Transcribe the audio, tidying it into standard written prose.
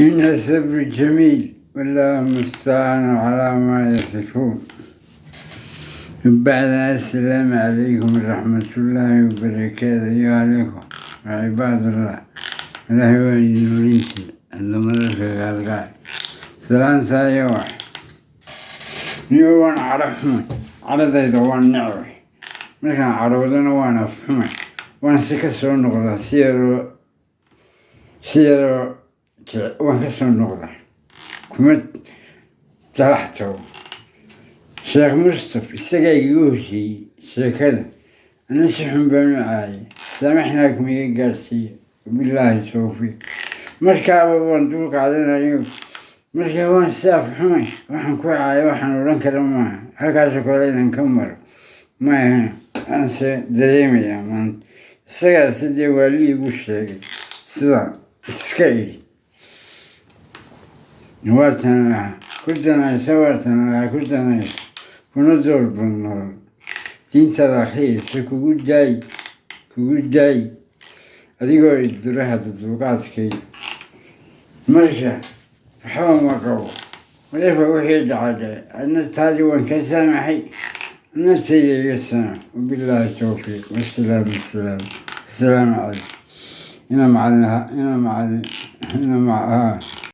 إن الصبر جميل والله المستعان على ما يصفون. بعد السلام عليكم ورحمة الله وبركاته أيها الإخوة وعباد الله. Ilaahay waa idin oran hadda mararka qaar qaar salaansaaya wax niyo waan cadho xumay, cadhadayda waan necbay. Markaan cadhoodana waan af xumay, waan si ka soo noqdaa, si yaroo si yaroo waan ka soo noqdaa, kuma talax tago. Sheekh Mustaf isagaa igaga hosheeyey sheekada, ana si xun baan u caayay, saamaxnaa kuma iga gaadhsiiya, wabilaahi towfiiq. Markaaba waan dul qaadanayo, markaa waan saaf xumay, waxaan ku caayay waxaan odhan kara maaha, halkaasoo kale inaan ka maro ma ahan, aanse dareemayaa maanta isagaa sidee waali igu sheegay sidaa iska idhi. Waatan lahaa ku danaysa, waatan lahaa ku danaysa, kuna door nolol diintaada akhriyaysa, kugu daay kugu daay adigoo idura hada dulqaadkay. Marka waxba ma qabo, walefa wixii dhacay dhacay, adna taadii waan ka saamaxay, adna tayda iga saamax. Wabilaahi towfiiq, wasalaam wasalaam, asalaamu calaykum. Ina macalin, ina macalin, ina maca.